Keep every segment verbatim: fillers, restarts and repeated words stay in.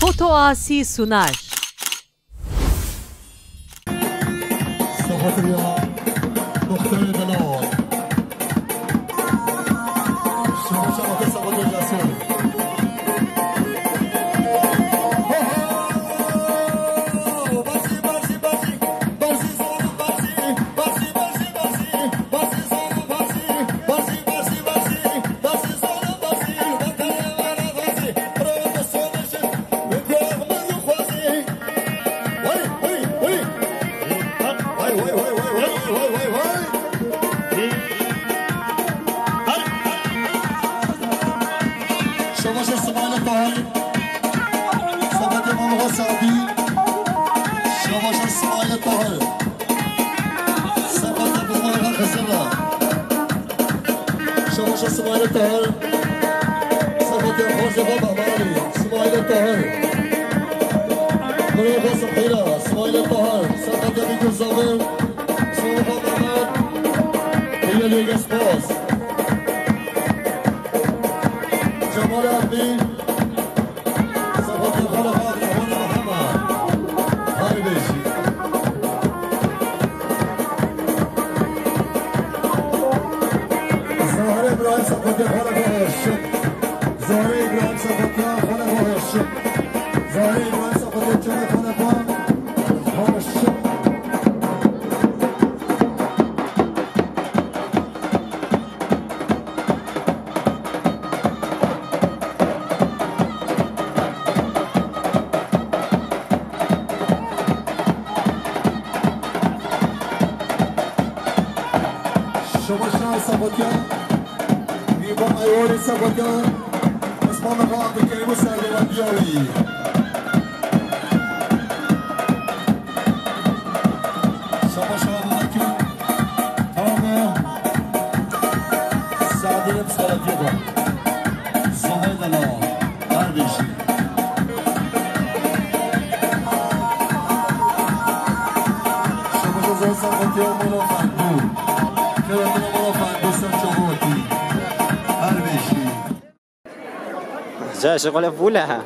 Foto Asi sunar. Saxatriya Muxtarê Delal. Şabaş Saxatriya Cesur. Şabaşa Simayla Tahir. Saxatriya Mamaxa Saadî. Şabaşa Simayla Tahir. Saxatriya Mamaxa Xizira. Şabaşa Simayla Tahir. Saxatriya Xorzefa Babarî. Simayla Tahir. Mamaxa Sixîra. Simayla Tahir. Saxatriya Bîkûr Zabir. Simayla Babar. Heyelê Gespas. Cemal Erbil. Saxatriya Xalef Abdurrahman Mehema. Her beşî. Zahre İbrahim Saxatriya Xalef Hoşçuk. Zahre İbrahim Saxatriya Xalef Hoşçuk. Zahre İbrahim Saxatriya Çele Xalef Hoşçuk. Şabaşa Sabatya, Mîba Aywarê Sabatya, Osman Ağa Abdülkerim û Serdêvandiya wî. Şabaşa Sabatya, tamam. Sadece psikolojiye bak. Zahayda la. Kardeşim. Şabaşa zor sakatı yok, bunu farklı. Kıratına bunu farklı, sen çok okey. Her beşi. Ca şixulê fûle he.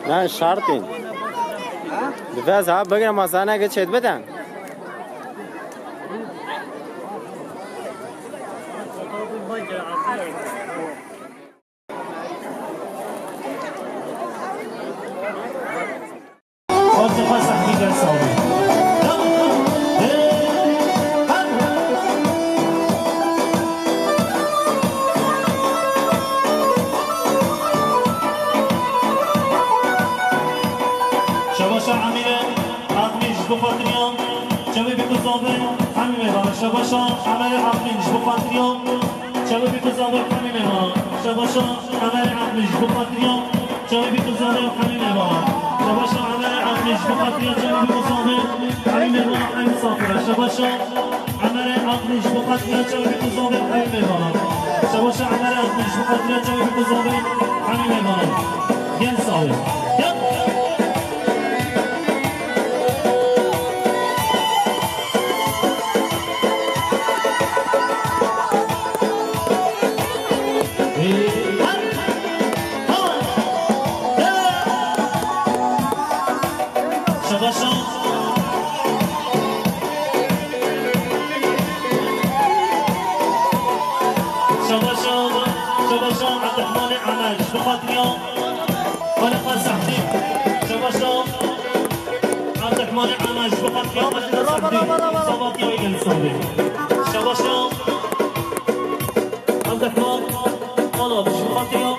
Lan şartîn. Divê ez ha bigrim, ma zaneke çêt bidin. Xwazê xwe sahdî ger sawî. Şebaşa Emîre Aqmî ji bo xatiriya çavê bî ku zabe hemî mêvana. Şebaşa Emîre Aqmî ji bo xatiriya çavê bî ku zabe hemî mêvana. Şebaşa Emîre Aqmî ji bo xatiriya çavê bî ku zabe hemî mêvana. Şebaşa Emîre Aqmî ji bo xatiriya çavê bî ku zabe hemî mêvana, hemî safire. Şebaşa Emere Aqlî ji bo xatirê çawa bî ku zabe hemî mêvanan. Şebaşa Emere Aqlî ji bo xatirê çawa bî ku zabe hemî mêvanan. Gel sawe. Gel. Şebaşa. Xatirî ya Xaliqa Sehdî. Şebaşa Evdehmanê Eme ji bo xatirî ya Xaliqa Sehdî. Zavatiya wî gelî sağ be. Şebaşa Evdehman Alav ji bo xatirî ya,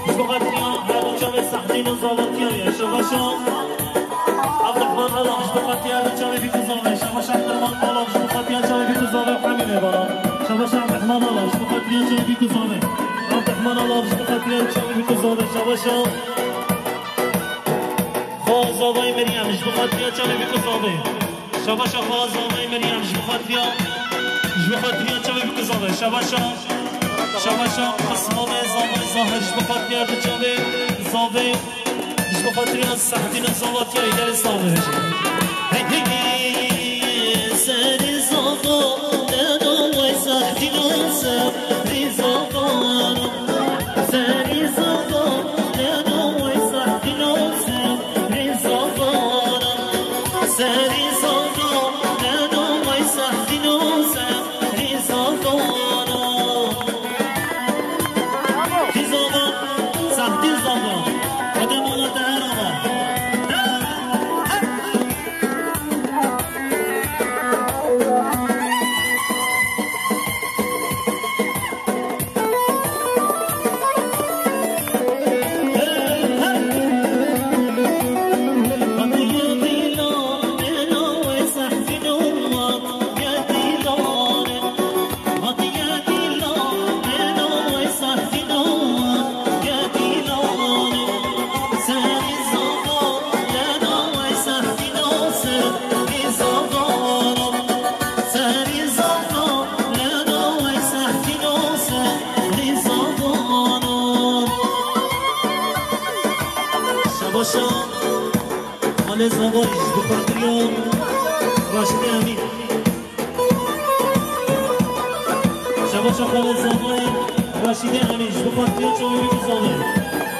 ji bo xatirî ya her du çavê Sehdîn û Zavatiya ye. Şebaşa Evdehman Alav ji bo xatirî ya her du çavê bîk û zave. Şebaşa Evdehman Alav ji bo xatirî ya çavê bîk û zave û hemî mêvanan. Şebaşa Evdehman Alav ji bo xatirî ya çavê bîk û zave. Evdehman Alav ji bo xatirî ya çavê bîk û zave. Şebaşa Xwazavay Meryem ji bo xatirî ya çavê bîk û zave. Şebaşa Xwazavay Meryem ji bo xatirî ya, ji bo xatirî ya çavê bîk û zave. Şebaşa, şebaşa Qismavê Zavay Zahir ji bo xatirî ya du çavê zave. Ji bo xatirî ya Sehdîn û Zavatiya gelî sağ be. Hey, hey, hey. Serî zava, neno way Sehdîn û serî zava. Serî zava, neno way Sehdîn û serî zava. Serî zava, neno way Sehdîn û serî zava. Kî zava, Sehdîn zava. Hede mala te her ava. Şebaşa Xalê Zavay ji bo xatirî ya Raşîdê Emîn. Şebaşa Xalê Zavay Raşîdê Emîn ji bo xatirî ya çavê bîk û zave.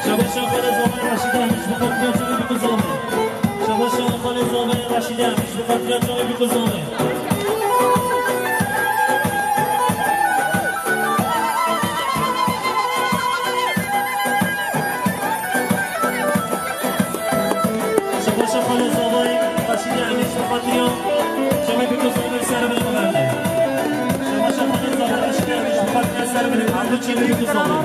Şebaşa Xalê Zavay Raşîdê Emîn ji bo xatirî ya çavê bîk û zave. Şebaşa Xalê Zavay Raşîdê Emîn ji bo xatirî ya çavê bîk û zave. Şebaşa Xalê Zavay Raşîdê Emîn ji bo xatirî ya çavê bîk û zave ser bin berde. Şebaşa Xalê Zavay Raşîdê Emîn ji bo xatirî ya ser bin berde çavê bîk û zave.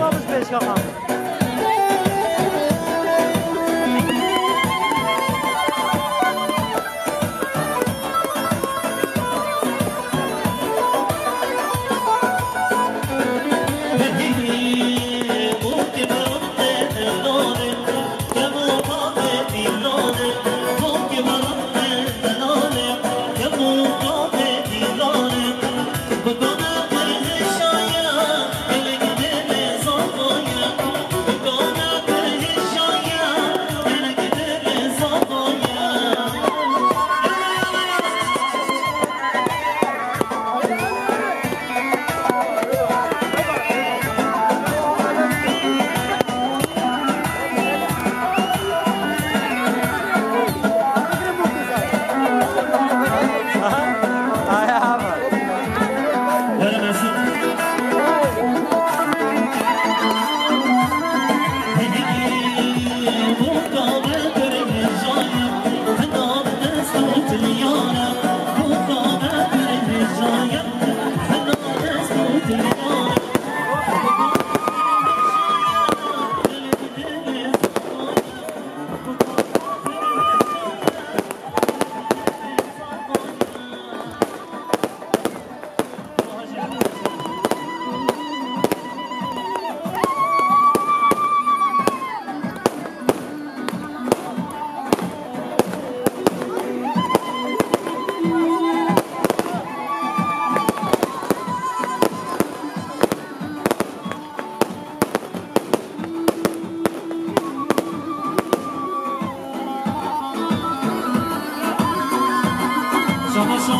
Şabaşa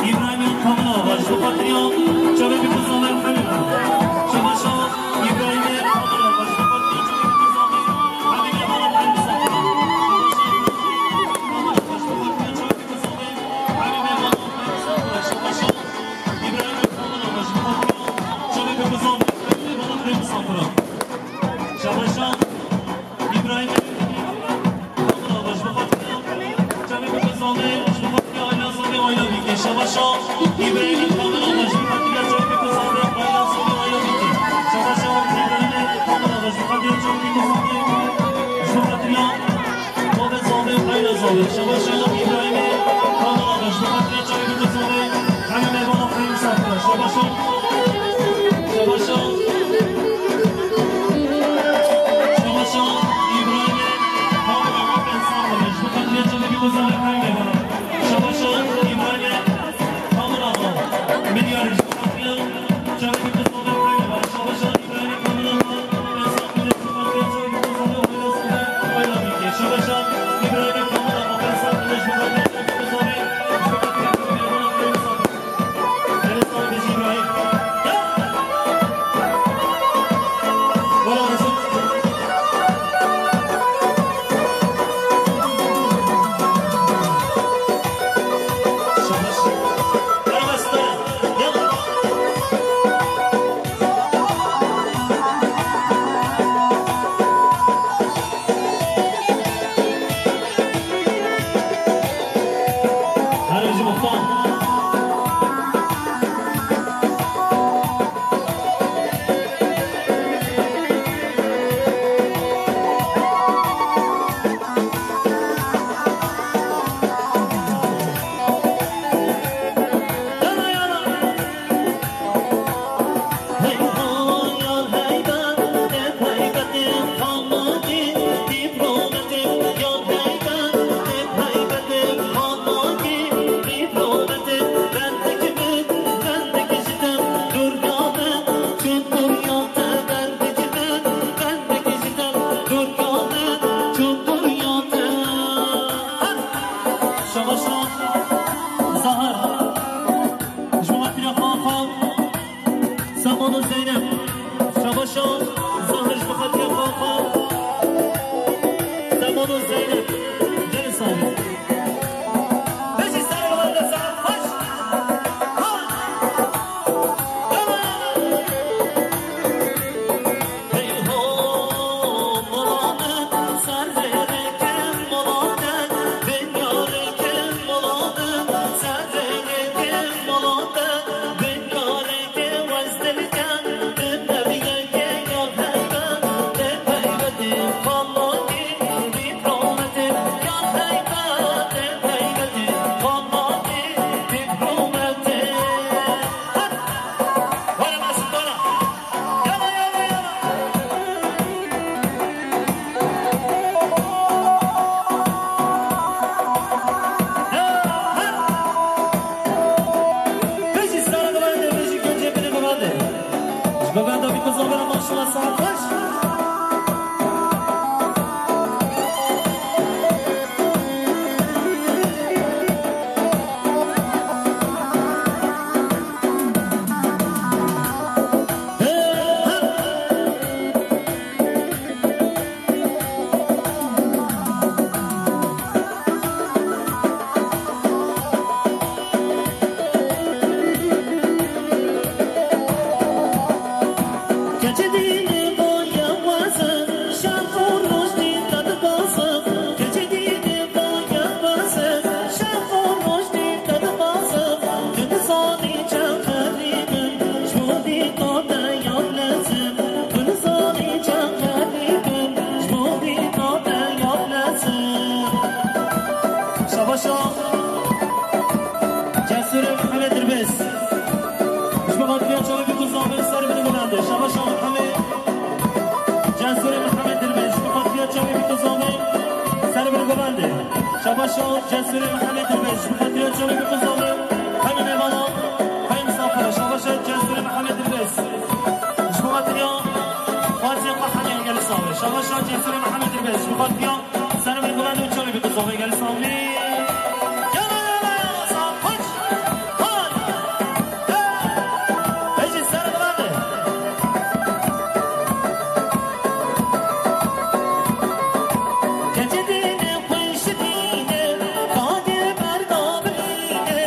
Îbrahîmê Kamil Axa ji bo xatirî ya çavê bîk û zavê Hemî. Şabaşa Îbrahîmê Kamil Axa ji bo xatirî ya çavê bîk û zavê Hemî Mevalan Hemî Safra. Şabaşa Îbrahîmê Kamil Axa ji bo xatirî ya çavê bîk û zavê Hemî Mevalan Hemî Safra. Şabaşa, İbrahim'in kamera var. Şu katliya çok bir kızardı. Bayrağı sokuyor, bayrağı bitti. Şabaşa, İbrahim'in kamera var. Şu katliya çok bir kızardı. Şu katliya. Babet abi, bayrağı abi. Şabaşa, İbrahim'in kamera var. Şu katliya çok bir kızardı. Hemen eyvallah, hayırlı safra. Şabaşa. Şabaşa. Şabaşa, İbrahim'in kamera var. Şu katliya çok bir kızardı. Hemen eyvallah. Şabaşa, İbrahim'in Şabaşa, Zahar. Ji bo xatirê xwe xwe. Semano Zeynep. Şabaşa, Zahar ji bo xatirê xwe xwe. Semano Zeynep. Gelin sahibi. Peki, sen de sen, hoş. Ha. Bêjî sara bibende, bêjî gel cebine bibende. Ji bibenda bî ku zavera maşallah saet xweş. Şabaşa. Cesur Mehmet Dirbêz. Ji bo xatiriya çavê bî ku zavê ser bini bilende. Şabaşa Mehmet. Cesur Mehmet Dirbêz. Ji bo xatiriya çavê bî ku zavê ser bini bilende. Şabaşa Cesur Mehmet Dirbêz. Ji bo xatiriya çavê bî ku zavê. Hemî mêvana, hemî misafira. Şabaşa Cesur Mehmet Dirbêz. Ji bo xatiriya Fazê Qahhemî gel sawe. Şabaşa Cesur Mehmet Dirbêz. Ji bo xatiriya Ser min gulan û çavê bî ku zavê gel savî. Yala, yala, yala, sağ, koş. Hadi. Hey. Hecî ser gulan de. Keçê dîne xweş dîne, kadê berda bilîne.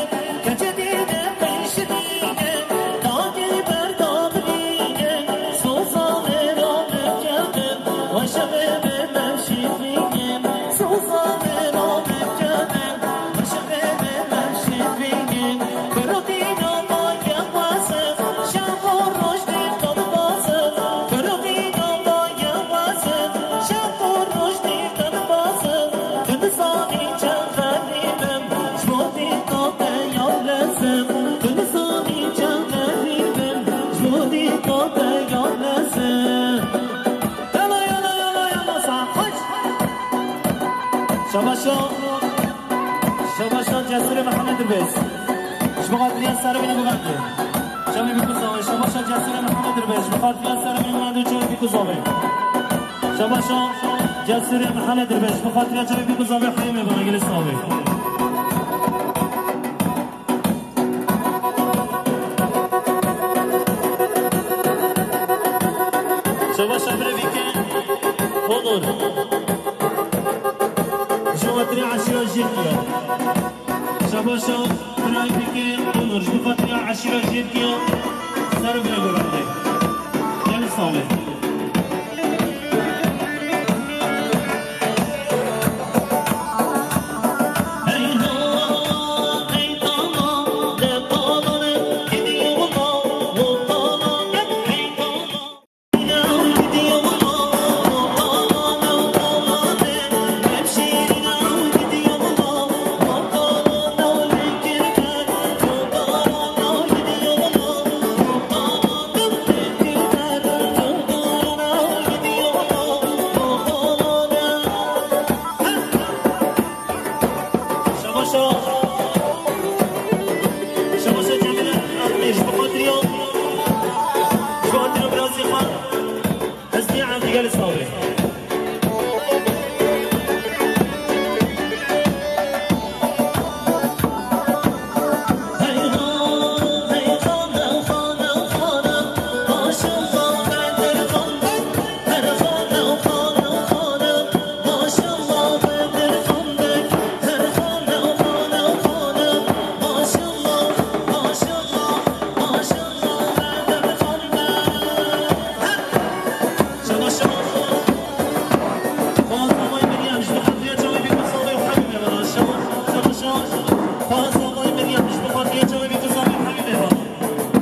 Keçê dîne xweş dîne, kadê berda bilîne. Soza vera mekete, weşe be be mevşî. Şabaşa Cesûrê Mihemed Dirbêj. Ji bo xatiriya Serwînê Guvendê. Çavê bî ku zavê. Şabaşa Cesûrê Mihemed Dirbêj. Ji bo xatiriya Serwînê Guvendê û çavê bî ku zavê. Şabaşa Cesûrê Mihemed Dirbêj. Ji bo xatiriya çavê bî ku zavê heyî mêvana gelê slavê. Şabaşa birê bîke Onur. Ji xatirê eşîra Jêrkiya. Şabaşa birê bîke Onur. Ji xatirê eşîra Jêrkiya. Ser bire gurande. Gelî sağ olun. Şabaşa. Şabaşa Cemîle Erdinç, bi xatiriya, bi xatiriya birazî xwe. Ez niye Erdî gel sağ olun.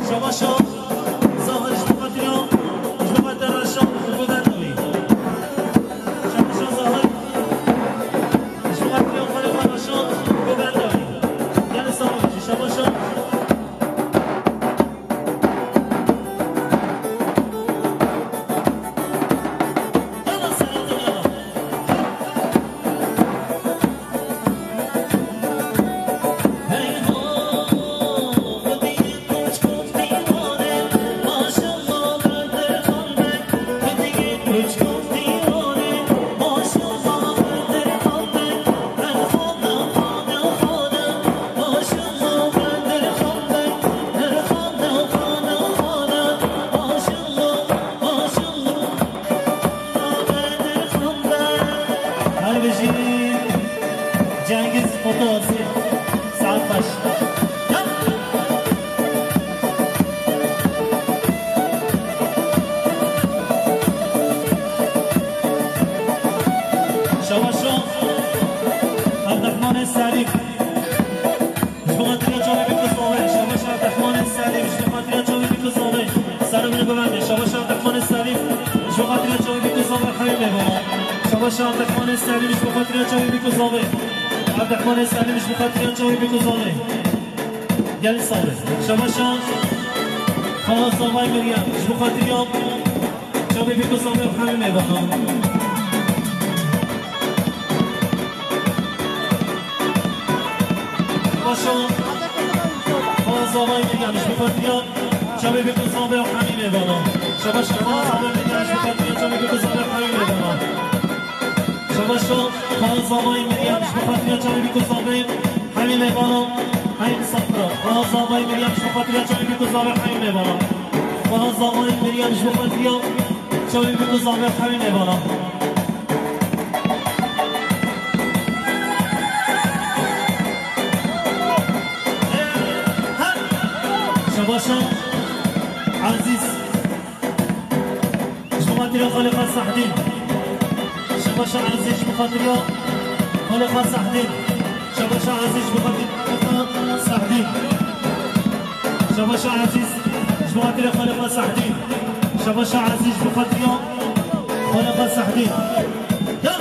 Şabaşa Zahir ji bo xatirê, ji bo xatirê Reşan û Gulendamî. Şabaşa Zahir ji bo xatirê Xalîfa Reşan û Gulendamî. Gelê sağ olun, şabaşa. Her bijî Cengiz Foto Asil. Saet baş. Şabaşo Abdurrahman Selim. Ji bo xatirê çavê bî ku zavê, şabaş Abdurrahman Selim, ji bo xatirê çavê bî ku zavê. Serê min bibende, şabaş Abdurrahman Selim, ji bo xatirê çavê bî ku zavê, heyî mêvana. Şabaş Abdurrahman Selim, ji bo xatirê çavê bî ku zavê. Abdurrahman Selim, ji bo xatirê çavê bî ku zavê. Gelî sağ be. Şabaş Xala Zavay Meryem, ji bo xatirê çavê bî ku zavê, heyî mêvana. Şabaşo, Xala Zavay Meryem, ji bo xatirê çavê bî ku zavê, heyî mêvana. Şabaş Xala Zavay Meryem, ji bo xatirê çavê bî ku zavê, heyî mêvana. Şabaşo, Xala Zavay Meryem, ji bo xatirê çavê bî ku zavê, heyî mêvana, heyî misafira. Xala Zavay Meryem, ji bo xatirê çavê bî ku zavê, heyî mêvana. Xala Zavay Meryem, ji bo xatirê çavê bî ku zavê, heyî mêvana. Şabaşa Ezîz, ji bo xatirê Xalîfa Sehdîn. Şabaşa Ezîz, ji bo xatirê Xalîfa Sehdîn. Şabaşa Ezîz, ji bo xatirê Xalîfa Sehdîn. Şabaşa Ezîz, ji bo xatirê Xalîfa Sehdîn. Şabaşa Ezîz, ji bo xatirê Xalîfa Sehdîn. Ya!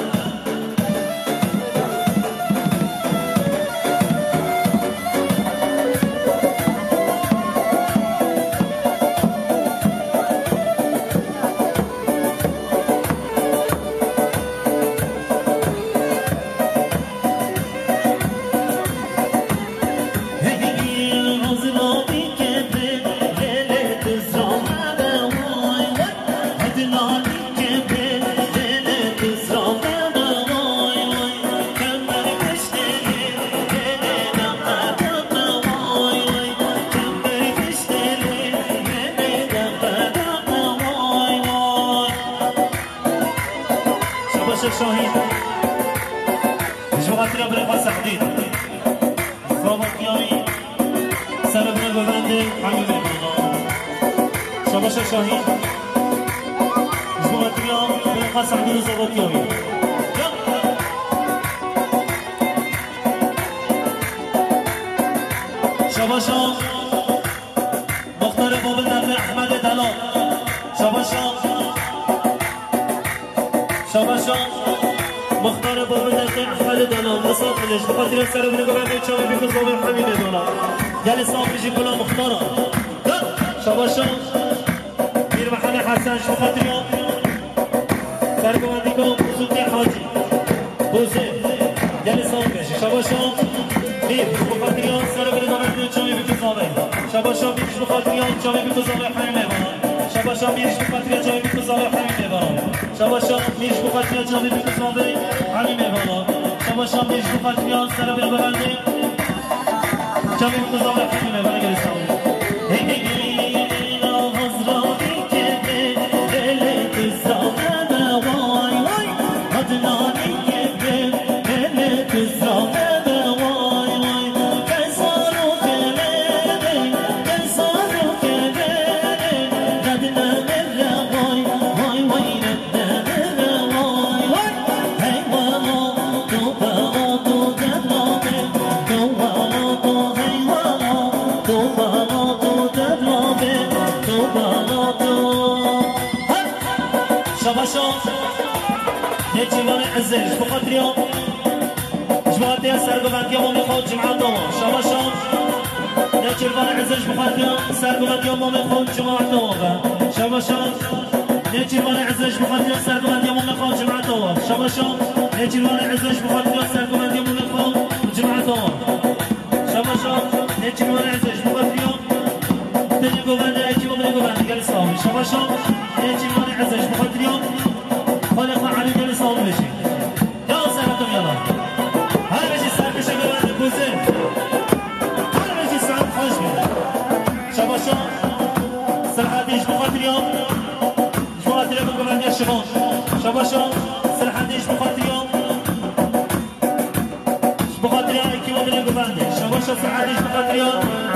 Ji xatira birê xwe Sehdî. Zavatiya wî. Ser bine govendê hemî mêvanan. Şabaşa Şahîn. Ji xatira birê xwe Sehdî û zavatiya wî. Ya. Şabaşa. Muxtarê Babîl Derdê Ehmedê Delal. Şabaşa. Şabaşa. Muxtarê Babîl Derdê Ehmedê Delal. Misafir ji xatirê serê binê govendê çavê bîk û zavê hemî mêvanan. Gelê sağ bijî kula muxtara. Şabaşa. Mîr Mihemed Hesen ji xatirê. Sergovendîka Bozokê Hacî. Bozê. Gelê sağ bêje. Şabaşa. Mîr, ji bo xatiriya serê binê govendê çavê bîk û zavê. Şabaşa Mîr, ji bo xatiriya çavê bîk û zavê hemî mêvanan. Şabaşa Mîr, ji bo xatiriya çavê bîk û zavê hemî mêvanan. Şabaşa Mîr, ji bo xatiriya çavê bîk û zavê hemî mêvanan. Şabaşa Mîr, ji bo xatiriya serê binê govendê çavê bîk û zavê hemî mêvanan, gelê sağ bêje. Hey, hey, hey. Şabaşa. Nêçîrvanê Ezê, ji bo xatiriya, ji bo xatiriya sergovendiya mamê xwe û cemaeta wan. Şabaşa. Nêçîrvanê Ezê, ji bo xatiriya sergovendiya mamê xwe û cemaeta wan be. Şabaşa. Nêçîrvanê Ezê, ji bo xatiriya sergovendiya mamê xwe û cemaeta wan. Şabaşa. Nêçîrvanê Ezê, ji bo xatiriya sergovendiya mamê xwe û cemaeta wan. Şabaşa. Nêçîrvanê Ezê, ji bo xatiriya. Binê govendê, ekîba binê govendê, gelê sağ bêje. Şabaşa. Nêçîrvanê Ezê, ji bo xatiriya. Xalê xwe Elî, gelê sağ bêje. Ya serhatım yana. Her bijî serkişe govendê Bozê. Her bijî saet xweş be. Şabaşa. Serhatî ji bo xatiriya. Ji bo xatiriya binê govendê Şivan. Şabaşa. Serhatî ji bo xatiriya. Ji bo xatiriya ekîba binê govendê. Şabaşa Serhatî ji bo xatiriya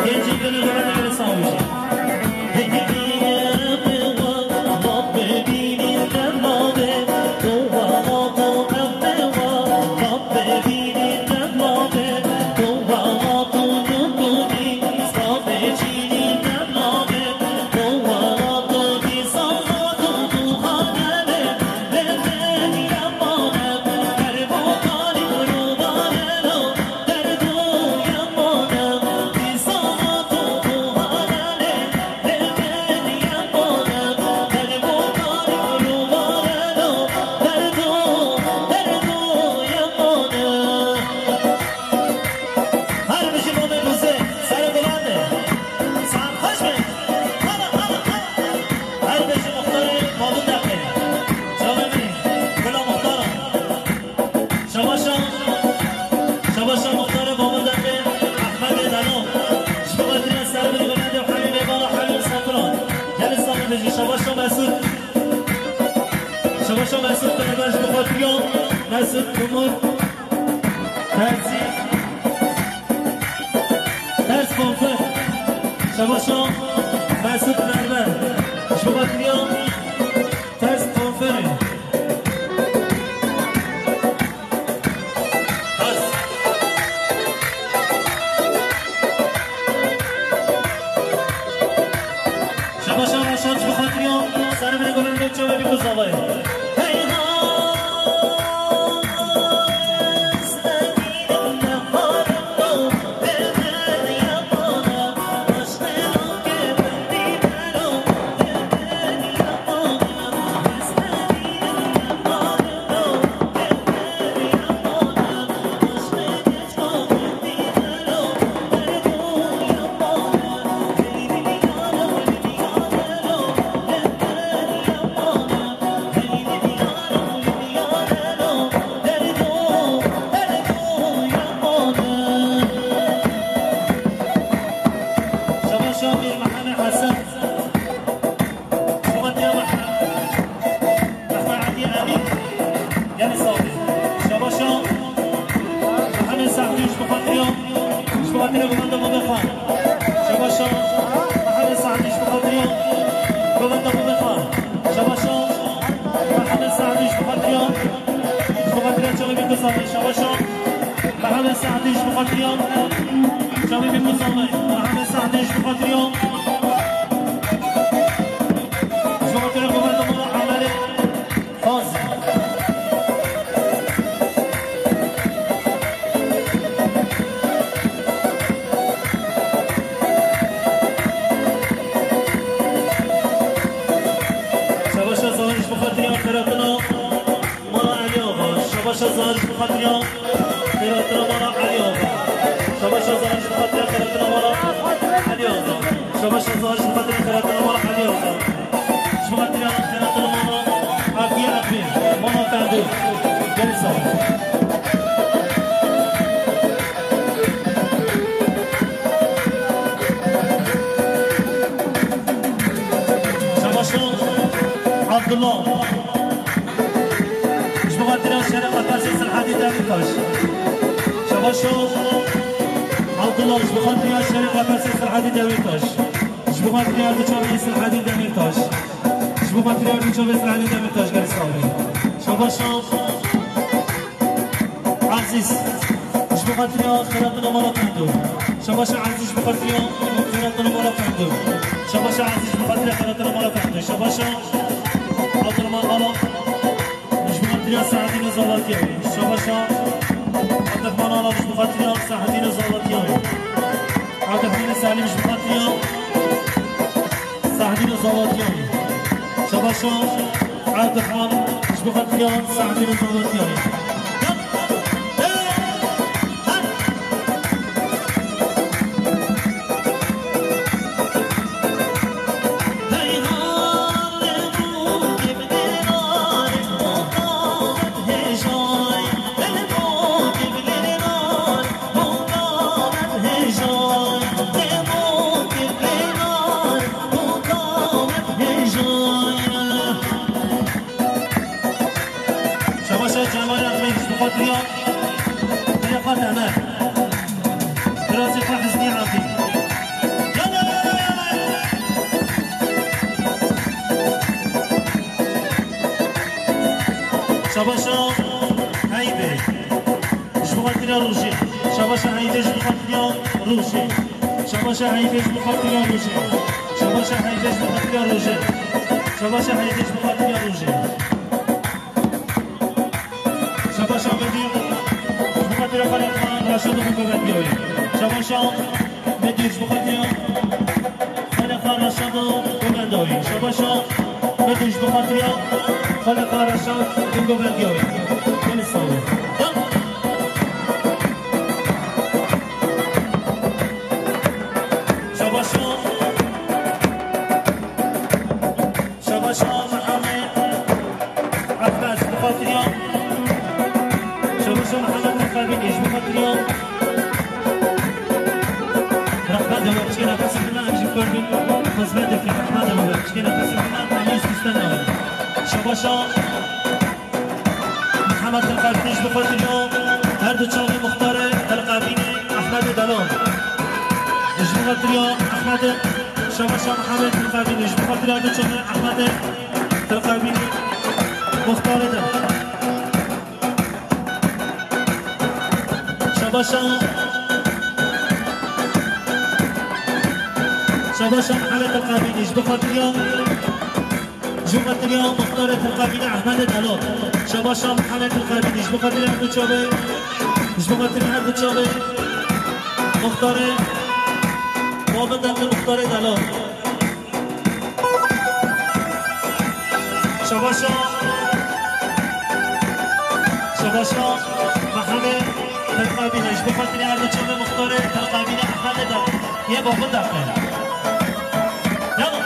gencên binê govendê, gelê sağ bêje. Her bijî mamê Bozê, serê govendê. Saet xweş be. Hala, hala, hala. Her bijî muxtarê Babîl Derdê. Çavê min, gula muxtara. Şabaşa. Şabaşa muxtarê Babîl Derdê, Ehmedê Delal. Ji bo xatiriya serê binê govendê û hemî mêvanan, hemî misafiran. Gelê sağ bêje. Şabaşa Mesûd. Şabaşa Mesûd Berber, ji bo xatiriya Mesûd Timur. Terzî. Ters konfir. Şabaşa Mesûd Berber. Ji bo xatiriya ters konfirê. Ters. Şabaşa Reşat, ji bo xatiriya serê binê govendê çavê bîk û zavê. Mehmet Sa'dî ji bo xatiriya çavê min Muzaffer. Mehmet Sa'dî ji bo xatiriya, ji bo xatiriya Mehmet Umar Emelê. Fazil. Şabaşa Zahir ji bo xatiriya xeratina mala Elî Axa. Şabaşa Zahir ji bo xatiriya xeratina mala Elî Axa. Şabaşa Zahir ji bo xatiriya xeratina mala Elî Axa. Şabaşa Zahir ji bo xatiriya xeratina mala Elî Axa. Ji bo xatiriya xeratina mala Afiye Efê, mala Fendû. Gelî sağ ol. Şabaşo Abdullah. Ji bo xatira şerê Qetasê Serhedî Demîrtaş. Şabaşo Abdullah, ji bo xatira şerê Qetasê Serhedî Demîrtaş. Ji bo xatira du çavê Serhedî Demîrtaş. Ji bo xatira du çavê Serhedî Demîrtaş, gelî sağ ol. Şabaşo Ezîz, ji bo xatira xeratina mala Fendo. Şabaşa Ezîz, ji bo xatira xeratina mala Fendo. Şabaşa Ezîz, ji bo xatira xeratina mala Fendo. Şabaşa Abdurrahman Ala, ji bo xatira Saedîna Zalatiyayê. Şabaşa Abdurrahman Ala, ji bo xatira Saedîna Zalatiyayê. Abdurrahman Selim, ji bo xatira Sahdîna Zalatiyayê. Şabaşa Erdogan ji bo xatiriya Sahdîna Zalatiyayê. Şabaşa Cemal Ahmet ji bo xatiriya Rêxa Temer. Birazê xwe Hizmî Abdî. Yala, yala, yala, yala. Şabaşa Heybê. Ji bo xatira rojê. Şabaşa Heybê ji bo xatira rojê. Şabaşa Heybê ji bo xatira rojê. Şabaşa Heybê ji bo xatira rojê. Şabaşa Heybê ji bo xatira rojê. Şabaşa Medî ji bo xatira xalê xwe Reşad û Govendiyoyê. Şabaşa Medî ji bo xatira Xalê xwe Reşad û Govendiyoyê. Şabaşa Medî ji bo xatira Xalê xwe Reşad û Govendiyoyê. Gelî sağ ol. Şabaşa, Şabaşa Mihemed Ehmed ji bo xatiriya. Şabaşa Mihemed Mixabînî ji bo xatiriya. Rehmet de we çê nefesê bina em ji kurdin xizmet dikin. Rehmet de we çê nefesê bina em yê siste ne. Şabaşa Mihemed Telqabînî ji bo xatiriya her du çavê muxtarê Telqabînî Ehmedê Delal. Ji bo xatiriya Ehmedê, Şabaşa Mihemed Telqabînî ji bo xatiriya du çavê Ehmedê Telqabînî muxtarê de. Şabaşa, Şabaşa Mihemed Telqabînî ji bo xatiriya Ji bo xatiriya muxtarê Telqabînî Ehmedê Delal. Şabaşa Mihemed Telqabînî ji bo xatiriya du çavê, ji bo xatiriya her du çavê muxtarê, babin demli muxtarê Delal. Şabaşa, Şabaşa Mihemed Telqabînî ji bo xatiriya her du çavê muxtarê Telqabînî Ehmedê Delal. Yê babin demli. Devam.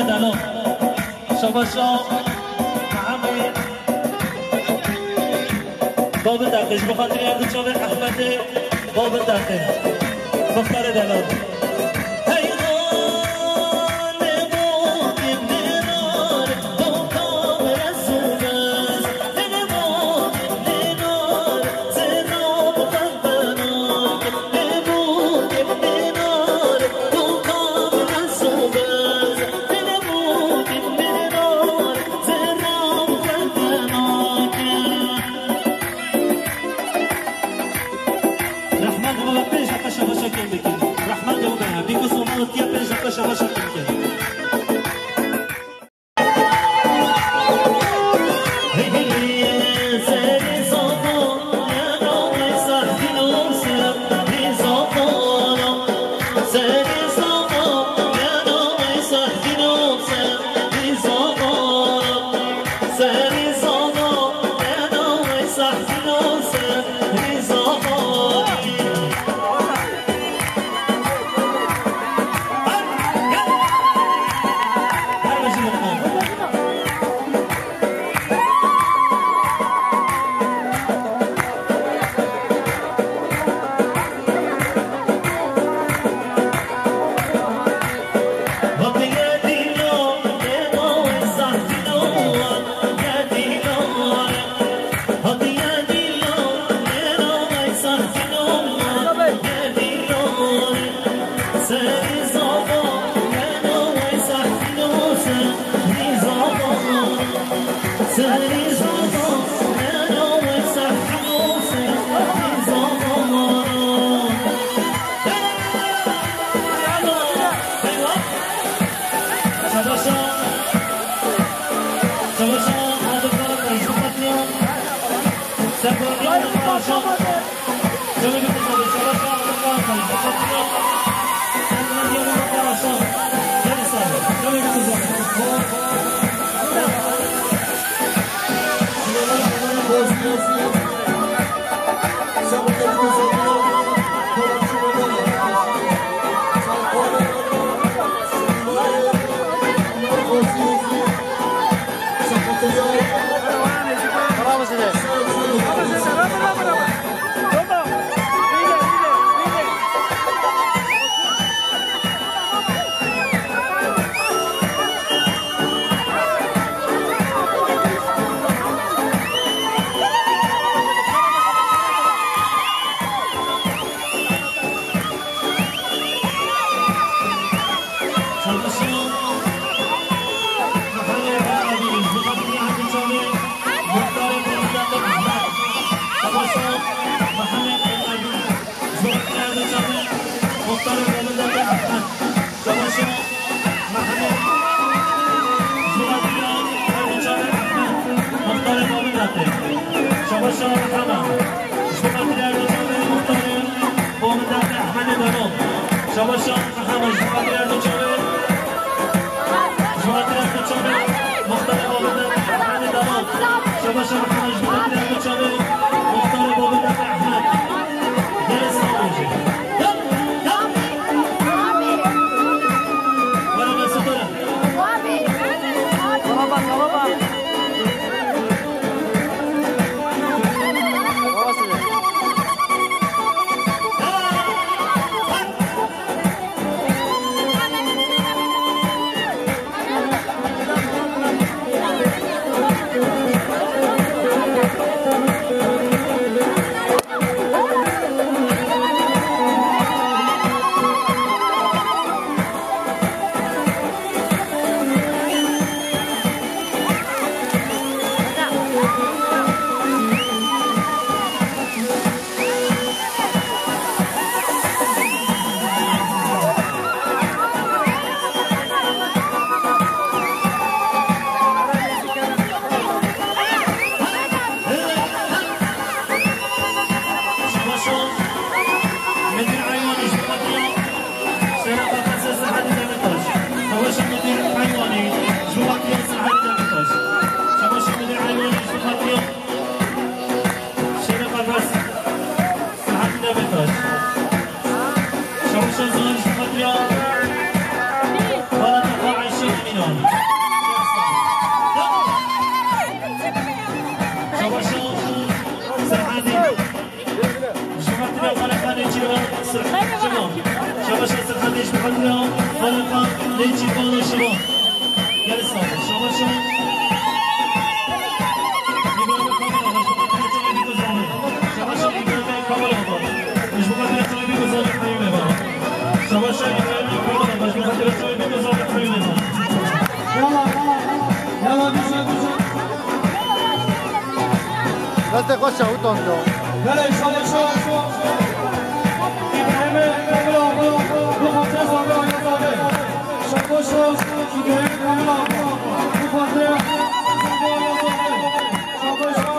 Delal. Şabaşa Mehemê. Babê Deqê, ji bo xatirê her du çavê Ehmedê, Babê Deqê. Muxtarê Delal. Rehman, baba, pênc deqa şabaşa kêm bikin. Rehman de baba, bîko somal tiya pênc deqa şabaşa kêm bikin. Şabaşa Mehema, ji bo xatirê her du çavê muxtarê Babê Deqê Ehmedê Delal. Şabaşa Mehema, ji bo xatirê her du çavê. Ji bo xatirê her du çavê muxtarê Babê Deqê Ehmedê Delal. Şabaşa Mehema, ji bo xatirê her du çavê muxtarê Babê Deqê Ehmed. Gelê sağ olun. Were Mesut, were. Şabaşo Serhedî. Ji xatirê xalê xalê çî ve Serhedî. Şabaşo Serhedî ji xatirê xalê xalê çî ve şivan. Gelî sağ ol. Şabaşo. Şabaşo. Şabaşo. Yala, yala, yala. Yala, düşün, düşün. Destê xwe şewitand ya. Belê, şabaşo. İbrahim'e, Emre abi, bu kadar sonra yazarı. Şabaşo, İbrahim'e, Emre abi, bu kadar sonra yazarı. Şabaşo.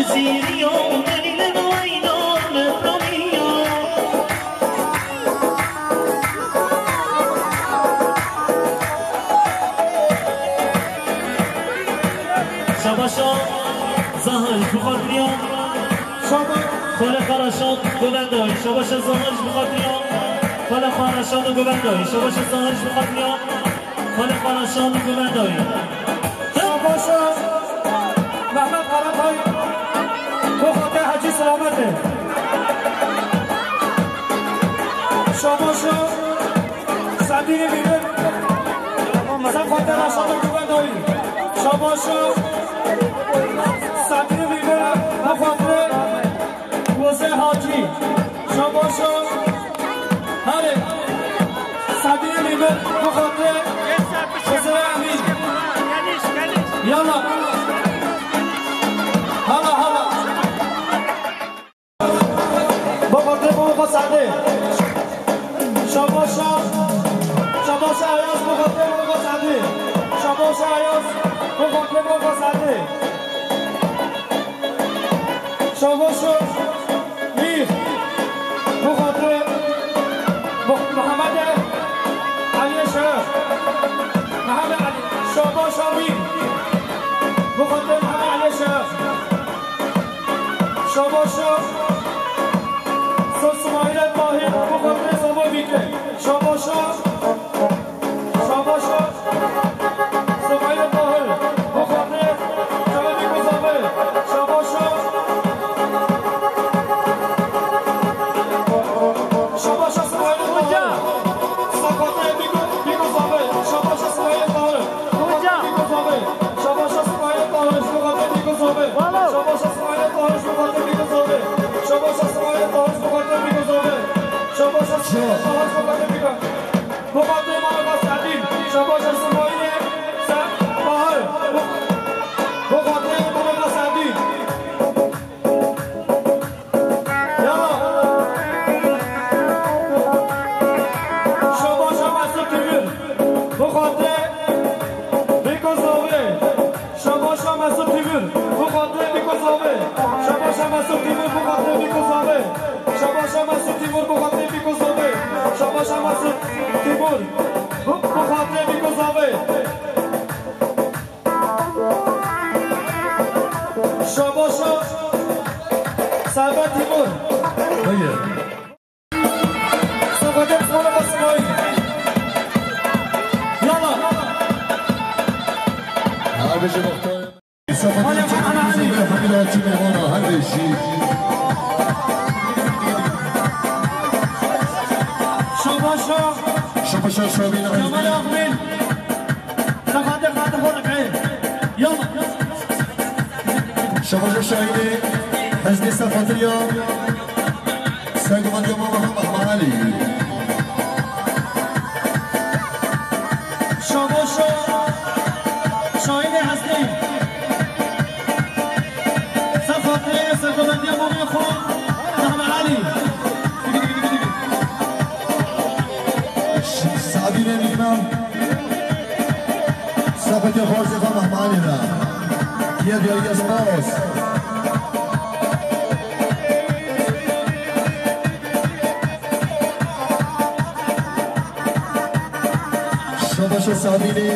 Sîriya û Leylê weyna me piraniya. Şabaşa Zahir ji bo xatiriya. Şaba-, Xwele Xaraşan Govendayî. Şabaşa Zahir ji bo xatiriya. Xwele Xaraşan Govendayî. Şabaşa Zahir ji bo xatiriya. Xwele Xaraşan Govendayî. Şabaşa Mehmet Karatay. Bo xatirê Hecî Selametê. Şabaşa Sedîrê Mîmir. Ser xatirê Reşada Govendayî. Şabaşa Sedîrê Mîmir. Bo xatirê Wezê Hacî. Şabaşa. Herê. Sedîrê Mîmir. Bo xatirê Wezê Emîn. Yala. Hala, hala. Bo xatirê Moxo Sedê. Şabaşa, şabaşa Ayaz, bo xatirê Moxo Sedê. Şabaşa Ayaz, bo xatirê Moxo Sedê. Şabaşa Mîr, bo xatirê Mo-, Mehemedê Eliyê Şerex. Mehemed Elî, şabaşa Mîr, bo xatirê Mehemed Eliyê Şerex. Şabaşa Sir Simayîlê Tahir, bo xatirê Zava Bîke. Şabaşa, şabaşa Simayîlê Tahir, bo xatirê Zava Bîko Zave. Şabaşa, şabaşa Simayîlê Tahir. Bo xatirê Bîko, Bîko Zave. Şabaşa Simayîlê Tahir. Bo xatirê Bîko Zave. Şabaşa Simayîlê Tahir, ji bo xatirê Bîko Zave. Şabaşa Simayîlê Tahir, ji bo xatirê Bîko Zave. Şabaşa Simayîlê Tahir, ji bo xatirê Bîko Zave. Şabaşa Simayîlê Tahir, ji bo xatirê Bîko. Bo xatirê Mala Sedî. Şabaşa Simayîlê Se-, Tahir. Bo xatirê Mala Sedî. Ya. Şabaşa Mesut Timur. Bo xatirê Bîko Zave. Şabaşa Mesut Timur. Bo xatirê Bîko Zave. Şabaşa Mesut Timur. Bo xatirê Bîko Zave. Şabaşa Mesut Timur. Bo xatirê Bîko Zave. Şabaşa Mesut Timur. Bo, bo xatirê Bîko Zave. Şabaşa Servet Timur. Heye. Servet Timur, Servet Timur. Yala. Abi, je m'appelle. Servet Timur, Hemîl Hacî Mevana, her beşî. Şabaşa. Şabaşa Şabîn. Cemal Akbil. Şabaşa Şahînê, Hezlî Sefatiriya, Sergumandiya Mama Mehmet Alî. Şabaşa Şahînê Hezlî. Sefatê sergomendiya mamê xwe Mehmet Alî. Sadînê Mîna. Sefatê xwarzê xwe Mehmet Alî re. Diye diye spas. Şabaşa Sadînê.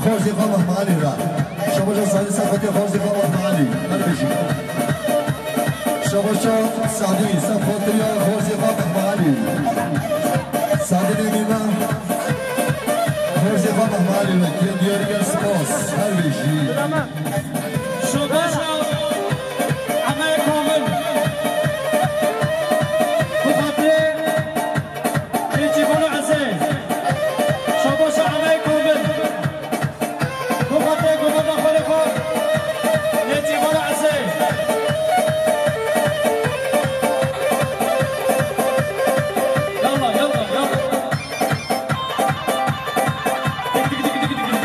Xwarzê xwe Mehmet Alî re. Şabaşa Sadî Sefatê xwarzê xwe Mehmet Alî. Her bijî. Şabaşa Sadî Sefatê ya xwarzê xwe Mehmet Alî. Sadînê Mîna. Xwarzê xwe Mehmet Alî re. Kêm diyarî gel spas. Her bijî. Şabaşa Emê Kamil. Bi xatirê Nêçîrvana Esê. Şabaşa Emê Kamil. Bo xatirê gomenda xwelê xwe. Nêçîrvana Esê. Yalla, yalla, yalla. Tik, tik, tik, tik, tik.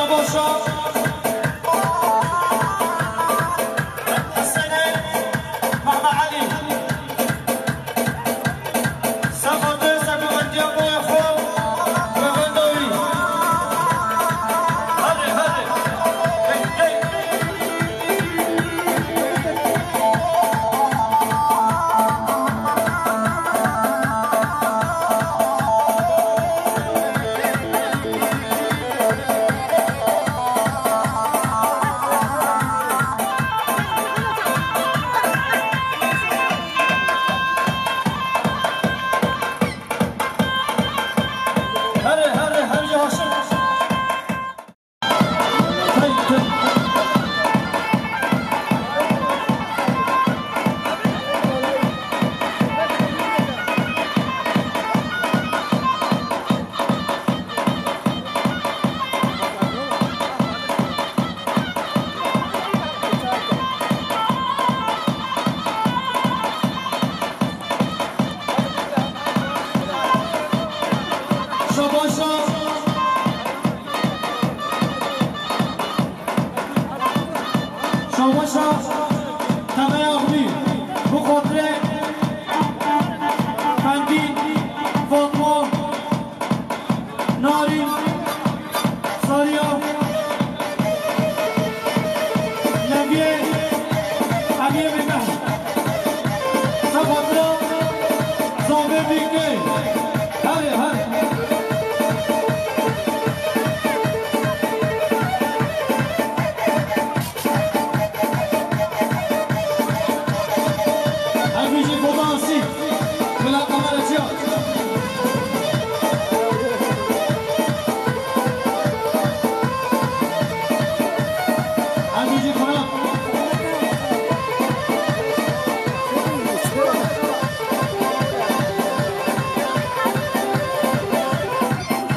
Boşa. Hüseyin Mehmet Ali. Seferde sebebendiya boya xwe. Bevendayî. Hadi, hadi. Hey, hey. Here, here, her cî Haşim. Şabaşa. Şabaşa. Temeya xwî. Bu xotirê Fendî, Fatma, Narîn, Sariya, Neviyê, Emiyê Bîke. Sefatra Zavê Bîke. Herê, herê. Her bijî Foda Asî. Bila kamera çiya. Her bijî Fırat.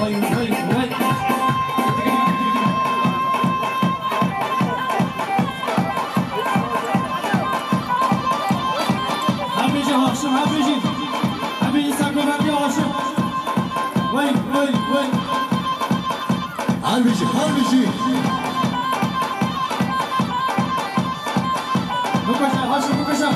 Vay, vay, vay. Her bijî Haşim, her bijî. Her bijî Sergoverdiya Haşim. Wey, wey, wey. Her bijî, her bijî. Bikuşa, Haşim, bikuşa.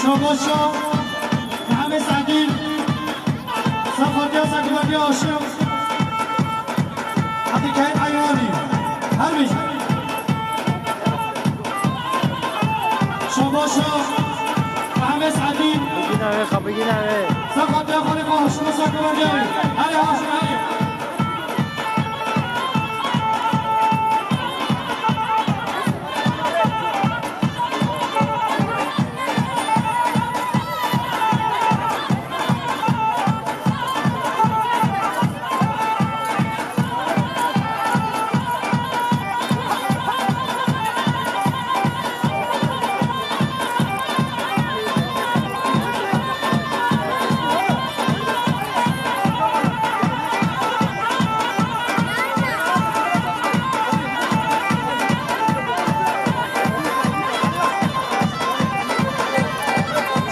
Şabaşa Mehmet Sedî, Sefatiya Sekbatiya Aşim, Abdülkerim Ayranî, her bijî. Şabaşa Mehmet Sedî. Bigîne wê, xwe bigîne wê. Sefatiya Xalîfa Haşim Sekbatiya. Herê Haşim, herê.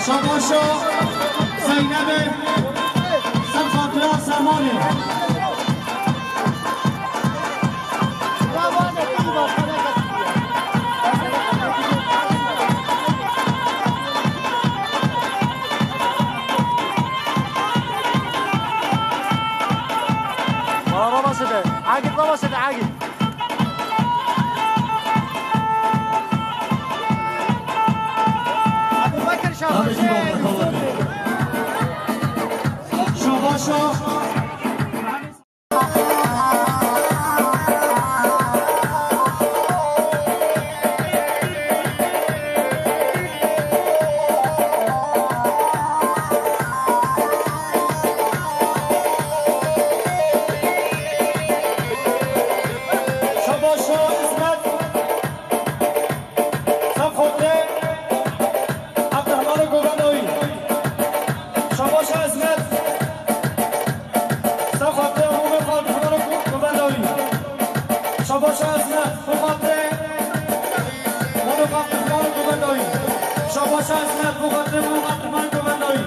Şabaşa Zeynebê, ser xatira Sermanê. عاقل، بابا سيد عاقل. أبو بكر شاوشي. شاباشا. Şabaşa, Îsmet. Saf Xotê, Abdurrahman Govendawî. Şabaşa, Îsmet. Saf Xotê, Abdurrahman Govendawî. Şabaşa, Îsmet. Saf Xotê. Mano Abdurrahman Govendawî. Şabaşa Îsmet, bu xatirê Mano Abdurrahman Govendawî.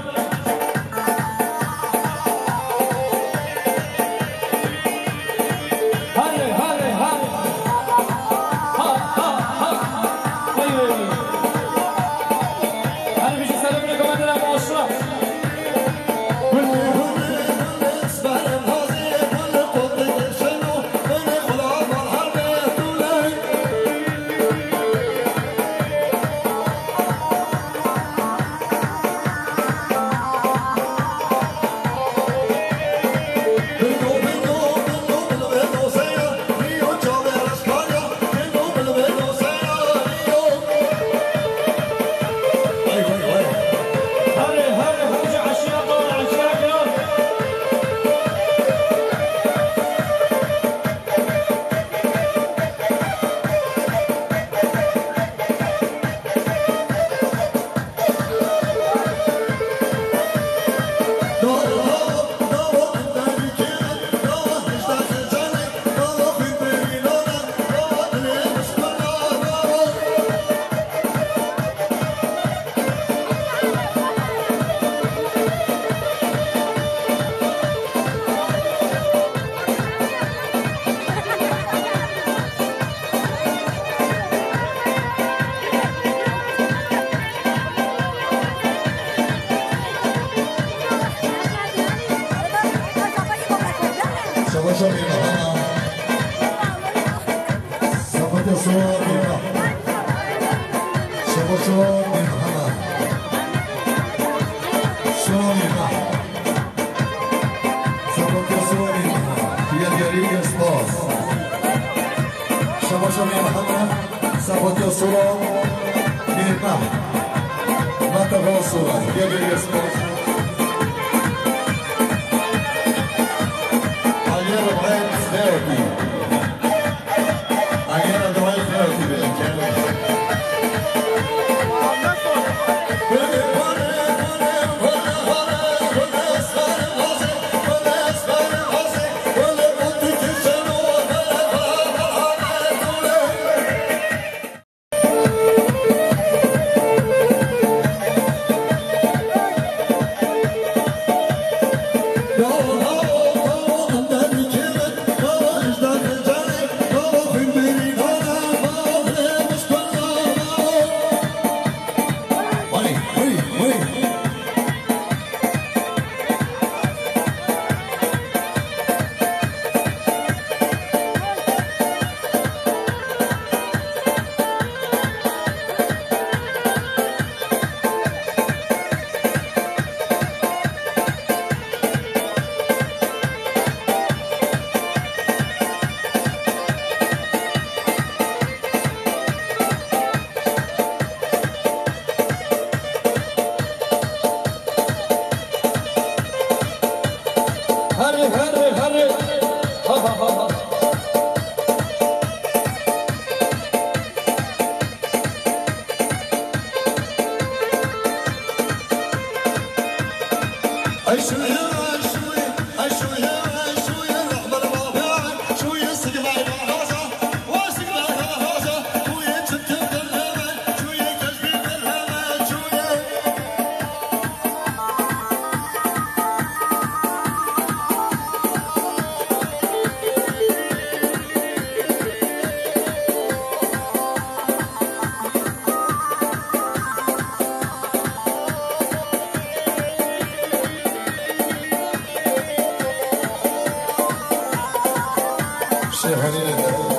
Hale, hale, hale. Ha, ha, ha. Hey, hey. Hadi bir şey söyle, bir de Govendawî, maşallah. Şabaşa Mîrmehana. Safatiya Sura Mîrmeh. Şabaşa Mîrmehana. Sura Mîrmeh. Safatiya Sura Mîrmehana. Yadgarî spas. Şabaşa Mîrmehana. Safatiya Sura Mîrmeh. Mata Sura. Yadgarî spas. Aliye Rıfet Xeyoti. Aliye Rıfet Xeyoti. Şêxelîlê de.